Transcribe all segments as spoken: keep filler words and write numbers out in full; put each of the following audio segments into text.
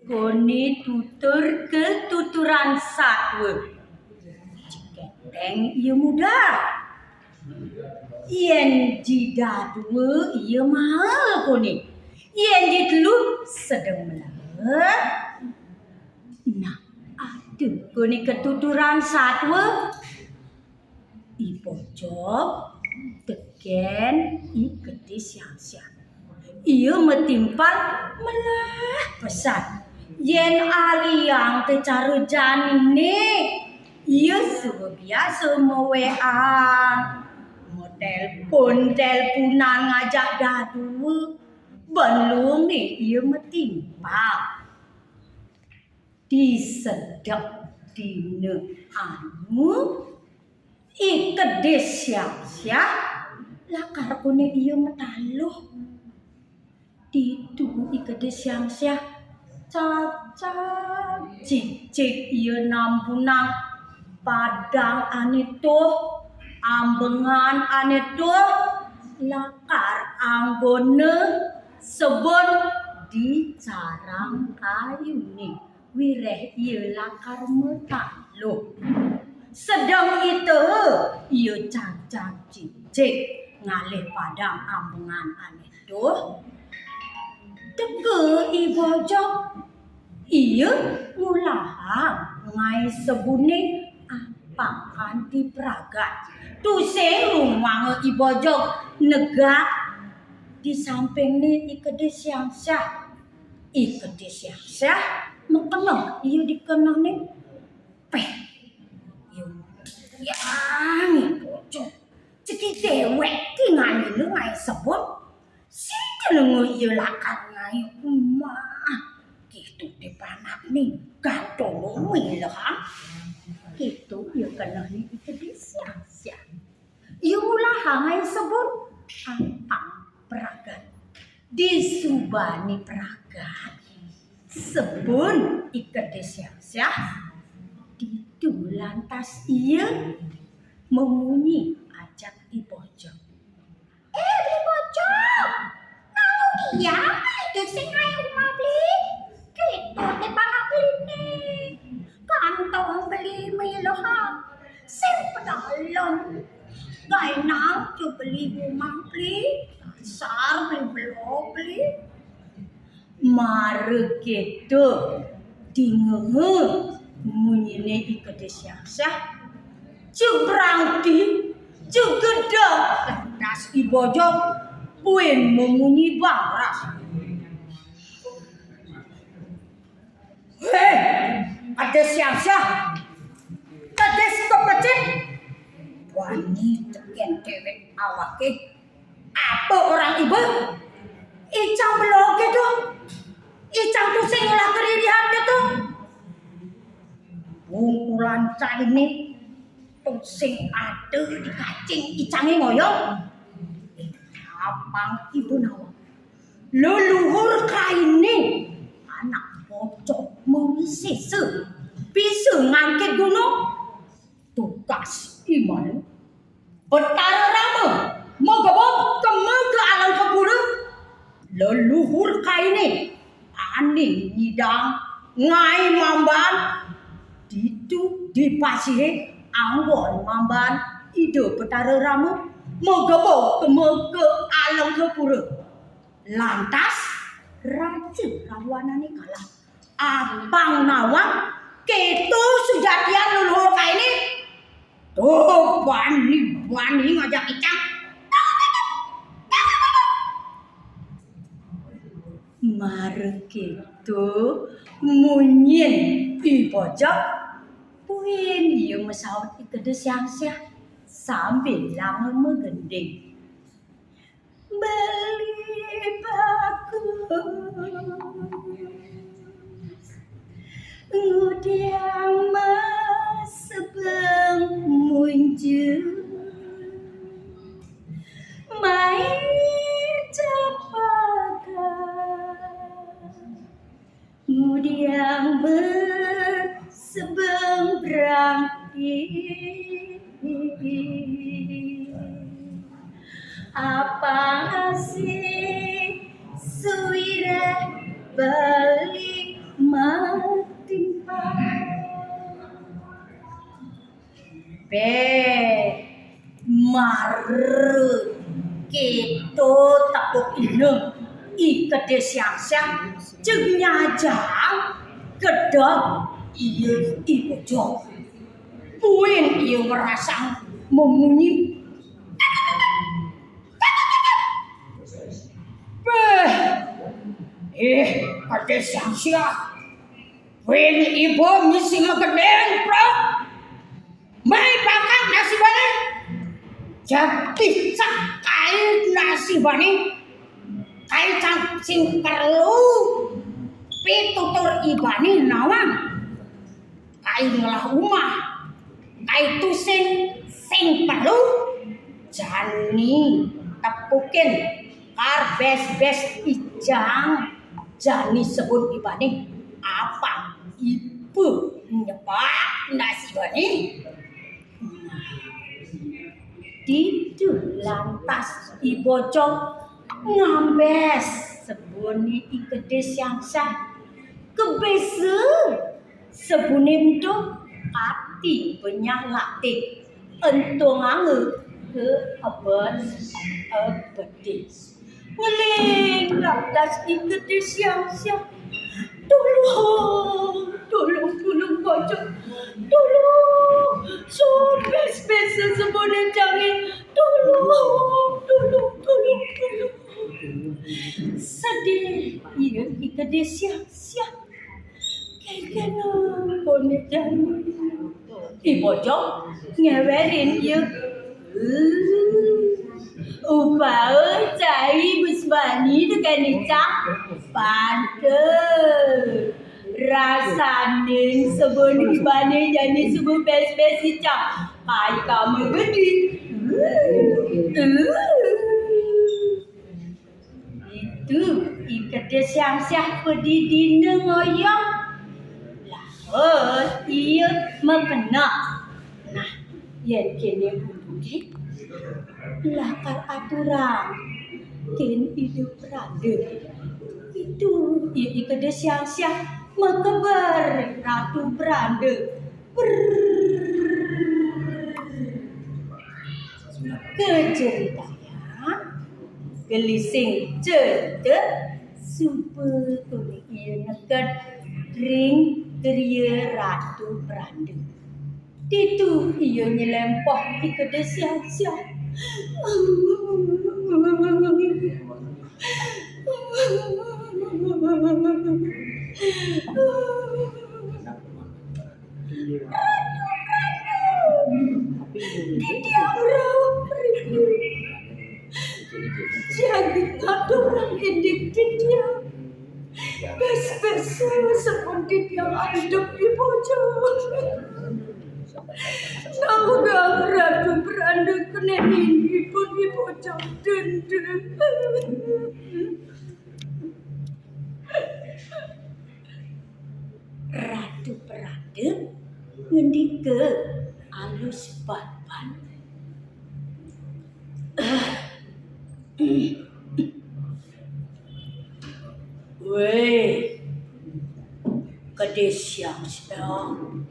Koné tutur ketuturan satua. Ceketeng ia mudah. Yén ji dadua ia mael koné. Yén ji telu sedeng melah. Nah, aduh koné ketuturan satua. I Bojog tekén I Kedis Siang-siang. Ia matimpal melah pesan. Yén aliang té cara janiné, ia suba biasa ma-WA, matélpon-télponan ngajak dadua. Ban luungé ia matimpal. Di sedek dina anu, I Kedis Siang-siang lakar koné ia mataluh. Ditu I Kedis Siang-siang cacag-cicig ia nambunang padang ané tuh, ambengan ané tuh, lakar anggona sebun di carang kayuné. Wiréh ia lakar mataluh. Sedeng ita ia cacag-cicig ngalih padang ambengan ané tuh. Teka I Bojog, ia ngulahang ngaé sebuné apang kanti pragat. Tusing rumanga I Bojog negak di sampingné I Kedis Siang-siang. I Kedis Siang-siang makeneh ia di kenehné. Péh, ia yang I Bojog. Cai déwék ki nganina ngaé sebun. Sing lenga ia lakar ngaé umah. Kéto té panakné gantung milehang. Kéto ia kenehné I Kedis Siang-siang. Ia ngulahang ngaé sebun apang pragat. Disubané pragat sebun I Kedis Siang-siang, ditu lantas ia mamunyi ajak I Bojog. "Eh, Beli Bojog, nang diang Beli tusing ngaé umah Beli? Kéto té panak Beliné. Gantung Beli milehang, sing pedalem. Gaé nang ja Beli umah Beli, dasar Beli belo Beli." Mara kéto dingeha munyiné I Kedis Siang-siang, jeg brangti, jeg gedeg, lantas I Bojog buin mamunyi bangras. "Héh, Kedis Siang-siang, Kedis Kepecit, bani tekén déwék awaké. Apa orang iba? Icang belogé tuh. Icang tusing ngelah karirihan kéto." Bungkulan cainé tusing ada di kacing icangé ngoyong. Apang iba nawang. Leluhur kainé anak Bojog mawisésa, bisa ngangkit gunung. Tugas I Malu, Betara Rama, magebug kema ka Alengkapura. Leluhur kainé ané nyidang ngaé mamban ditu di pasihé anggon mamban Ida Betara Rama, magebug kema ka Alengkapura. Lantas raja Rahwanané kalah. Apang nawang, kéto sujatian leluhur kainé. Tuh, bani-bani ngajak icang. Mara kéto munyin I Bojog, buin ia masaut I Kedis Siang-siang sambilanga magending. Beli bagus, ngudiang masebeng munjur, mai cepaga. Ngudiang masebeng brangti, apang asih suwireh beli Eh, mara kéto tepuk ineng I Kedé Siang-siang jeg nyajang gedeg ia I Bojong. Buin ia ngrasang mamunyi. Béh, eh, Kedé Siang-siang. Buin iba misi magedeng, Bro. Mai bakal nasibané. Jagi cak kai nasibané. Kai cang sing perlu pitutur ibané nawang. Kai ngelah umah. Kai tusing sing perlu. Jani tepukin kar bés-bés ijang. Jani sebun ibané apa ibu nyebak nasibané. Ditu lantas I Bojong ngambés sebuné I Kedé Siang-siang. Kebésa sebuné ento kati benyah latih. Ento ngangge ke ebet ebedé. Ngeling lantas I Kedé Siang-siang. Tulung, tulung, tulung, Bojong. Tulung, sobes-bes sebuné jangé. Tulung, tulung, tulung, tulung. Sedih ia I Kedé Siang-siang. Kéngkén koné jani. I Bojong ngéwérin ia. Upaé cai bes bani tekén icang. Pantes. Rasané sebun ibané jani sebun bés-bés icang. Kai kama gedé. Ditu I Kedé Siang-siang padidina ngoyong. Laut ia makeneh. Nah, yén kéné bubuké lakar aturan kén Ida Pranda. Ditu ia I Kedé Siang-siang makeber Ratu Pranda. Kacaritayang Gelising cedek suba tunik ia neked ring griya Ratu Pranda. Ditu ia nyelempoh I Kedé Siang-siang. Ratu Pranda, titiang rauh mriki. Jagi ngaturang indik titiang. Bes-bes sampun titiang andhep I Bojong. Nawang Ratu Pranda kenehipun I Bojong denda. Ratu Pranda ngendika alus banban. Wéh, Kedé Siang-siang.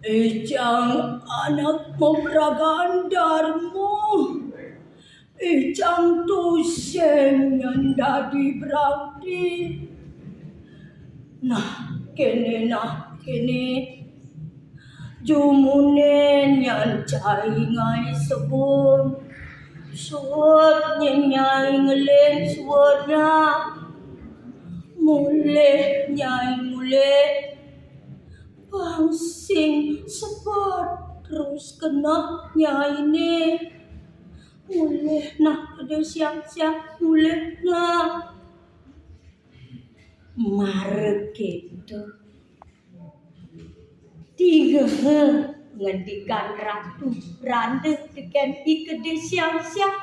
Icang anak mabragan darma. Icang tusing nyen dadi brangti. Nah, kéné, nah, kéné. Jumuné nyen cai ngaé sebun. Suud nyen nyai ngeling suudnya. Mulih nyai mulih. Pang sing sebet terus keneh nyainé. Mulih nah Kedé Siang-siang, mulih nah. Mara kéto. Tingeha ngendikan Ratu Pranda tekén I Kedé Siang-siang.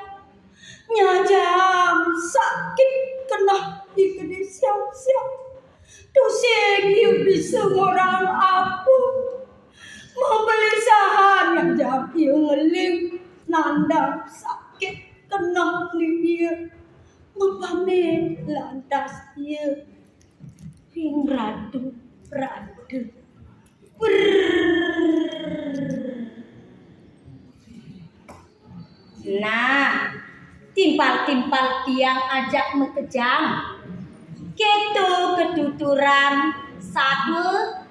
Nyajang sakit keneh I Kedé Siang-siang. Tusing ia bisa ngorahang apa. Mabelisahan nyajang ia ngeling nandang sakit kenehné ia. Mapamit lantas ia ring Ratu Pranda. Brrrr. Nah, timpal-timpal tiang ajak makejang. Kéto ketuturan satua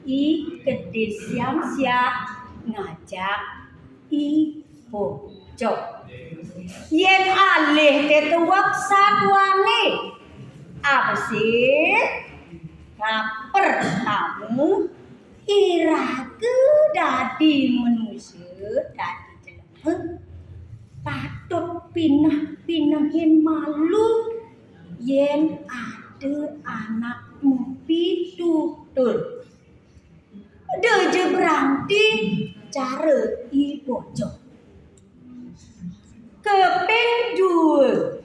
I Kedis Siang Siak ngajak I Bojog. Yén alih té tuwek satuané, abesik kapertama iraga dadi manusa, dadi jelema, patut pineh-pinehin malu yén ada anak mapitutur. Da ja berangti cara I Bojog. Kaping dua,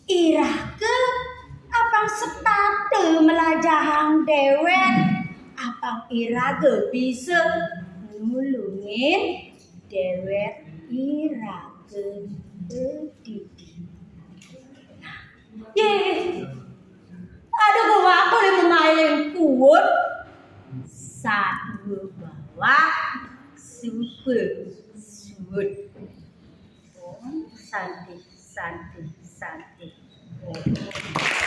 iraga apang setata mlajahang déwék, apang iraga bisa nulungin déwék iraga didik. Yé, ada gua aku yang main kuat. Satu bawah, super suut. Om Santi, Santi, Santi. Om.